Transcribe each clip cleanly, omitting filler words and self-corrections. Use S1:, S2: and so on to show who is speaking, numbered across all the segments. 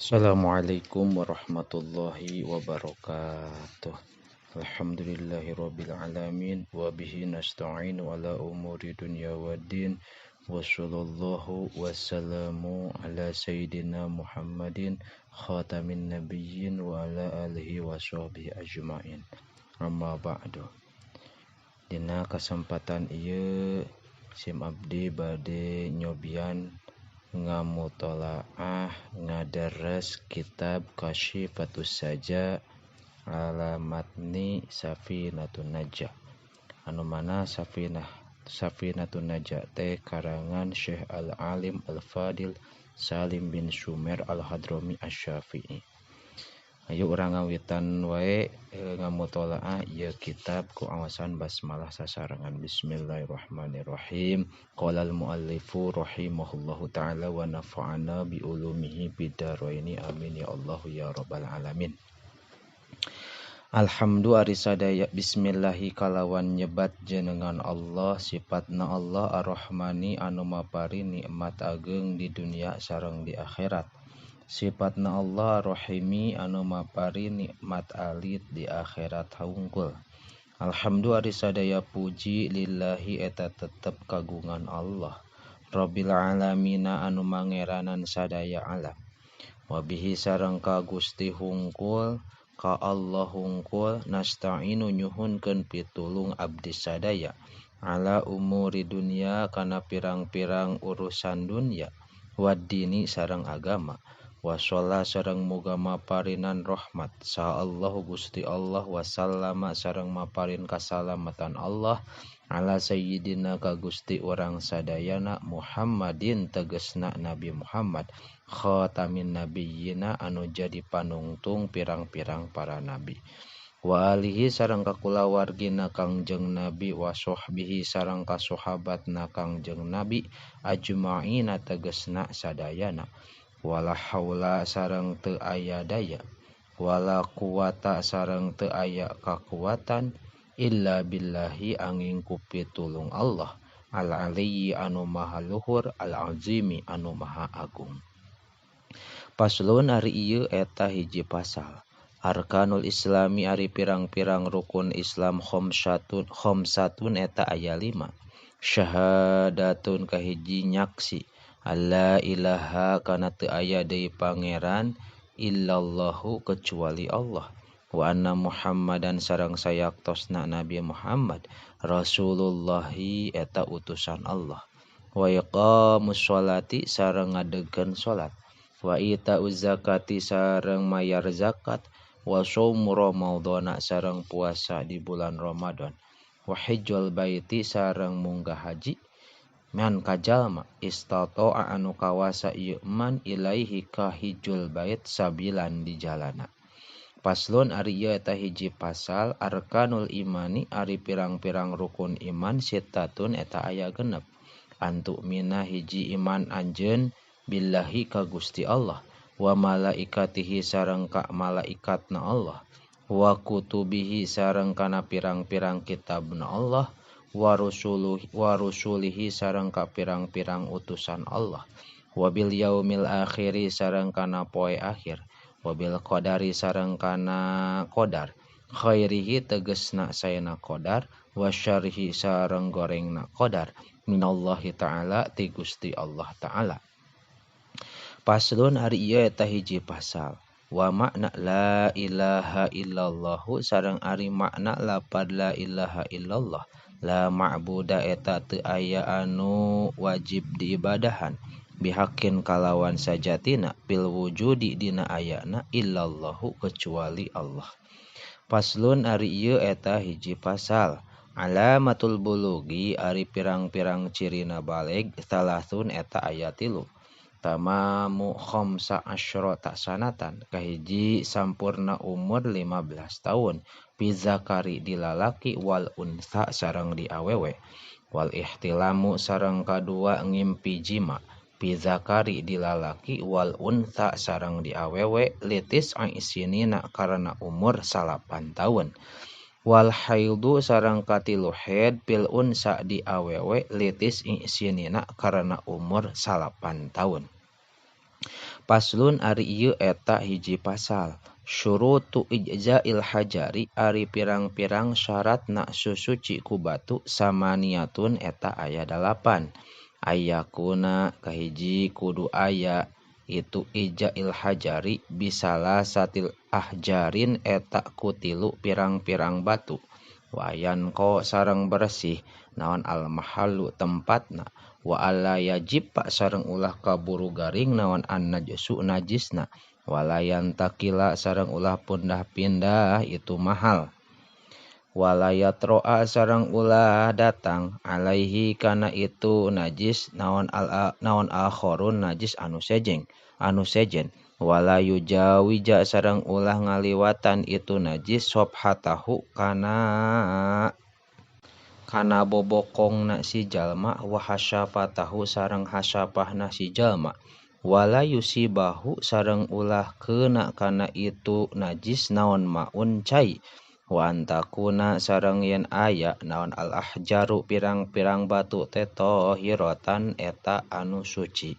S1: Assalamualaikum warahmatullahi wabarakatuh. Alhamdulillahi rabbil alamin wa bihi nasta'inu ala umuri dunya waddin wa sallallahu wassalamu ala sayyidina Muhammadin khatamin nabiyyin wa ala alihi wa sahbihi ajmain. Amma ba'du. Dina kasempatan ieu sim abdi bade nyobian ngamutolaah ngadares kitab Kasyifatus Saja ala matni Safinatun Najah, anu mana Safinatun Najah teh karangan Syekh Al-Alim Al-Fadil Salim bin Sumer Al-Hadrami Asy-Syafi'i. Ayo urang ngawitan wae ngamutolaah ieu kitab ku awasan basmalah sasarengan. Bismillahirrahmanirrahim. Qala al-muallifu rahimahullahu taala wa nafa'ana bi ulumihi bidaraini amin ya Allah ya rabbal alamin. Alhamdu ari sadaya bismillahi kalawan nyebat jenengan Allah, sifatna Allah ar-Rahmani anu mapari nikmat ageung di dunia sareng di akhirat. Sifatna Allah Rahimi anu mapari nikmat alit di akhirat haungkul. Alhamdu ari sadaya puji lillahi eta tetep kagungan Allah Rabbil alamina anu mangeranan sadaya alam. Wabihi sareng ka Gusti hungkul, ka Allah hungkul, nasta'inu nyuhunkeun pitulung abdi sadaya ala umuri dunya kana pirang-pirang urusan dunya waddini sareng agama. Washolla sareng muga maparinan rahmat sa Allah Gusti Allah wasallama sareng maparin kasalamatan Allah ala sayyidina ka Gusti urang sadayana Muhammadin tegesna Nabi Muhammad khatamin nabiyina anu jadi panungtung pirang-pirang para nabi. Wa alihi sareng kakulawargina Kangjeng Nabi wa sahbihi sareng kasahabatna Kangjeng Nabi ajmaina tegesna sadayana. Wala haula sareng teu aya daya wala quwata sareng teu aya kakuatan illa billahi angin ku pitulung Allah al-aliyyi anu maha luhur al-azimi anu maha agung. Paslon ari ieu eta hiji pasal. Arkanul Islami ari pirang-pirang rukun Islam khamsatun eta aya 5. Syahadatun kahiji nyaksi alla ilaha kana teu aya deui pangeran illallahu kecuali Allah wa anna Muhammadan sareng sayaktosna Nabi Muhammad Rasulullahi eta utusan Allah wa iqamus sholati sareng ngadegkeun salat wa itauz zakati sareng mayar zakat wa shaumu ramadhana sareng puasa di bulan Ramadan wa hajjul baiti sareng munggah haji man kajalma istata'a anu kawasa ieu man ilaihi ka hijul bait sabilan di jalana. Paslon ari ieu eta hiji pasal. Arkanul imani ari pirang-pirang rukun iman sittatun eta aya 6. Antu mina hiji iman anjeun billahi ka Gusti Allah wa malaikatihi sareng ka malaikatna Allah wa kutubihi sareng kana pirang-pirang kitabna Allah wa rusulihi sareng ka pirang-pirang utusan Allah wabil yaumil akhiri sareng kana poe akhir wabil qadari sareng kana qadar khairihi tegesna saena qadar wa syarrihi sareng gorengna qadar minallahi ta'ala ti Gusti Allah ta'ala. Paslon ari ieu eta hiji pasal. Wa makna la ilaha illallahu sareng ari makna lapad la ilaha illallah la ma'buda eta teu aya anu wajib diibadahan bihakin kalawan sajatina bil wujudi dina ayana illallahu kecuali Allah. Paslon ari ieu eta hiji pasal. Alamatul bulugi ari pirang-pirang cirina baleg talasun eta aya 3. Tamamu khamsa asyrata sanatan kahiji sampurna umur 15 tahun pizakari dilalaki wal unsa sareng di awewe wal ihtilamu sareng kadua ngimpi jima pizakari dilalaki wal unsa sareng di awewe litis aisinina karena umur 8 tahun wal haidu sareng katilu haid pil unsa di awewe litis isinina karena umur 8 tahun. Paslun ari ieu eta hiji pasal. Syurutu ijza'il hajari ari pirang-pirang syaratna susuci ku batu samaniatun eta aya 8. Ayakuna kahiji kudu aya itu ijza'il hajari bisalah satil ahjarin eta ku tilu pirang-pirang batu. Wayan ko sareng bersih naon al mahallu tempatna wa alla yajib pak sareng ulah kaburu garing naon an najsu najisna walayan takila sareng ulah pindah-pindah itu mahal walayat roa sareng ulah datang alaihi kana itu najis naon al naon akhorun najis anu sejeng anu sejen wala yujawija sareng ulah ngaliwatan itu najis sobhatahu kana kana bobokongna si jalma wa hasyafatahu sareng hasyafahna si jalma wala yusibahu sareng ulah keuna kana itu najis naon maun cai wa antakuna sareng yen aya naon al ahjaru pirang-pirang batu teh tahiratan eta anu suci.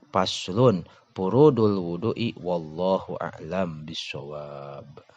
S1: Paslun furudul wudu'i wallahu a'lam bissawab.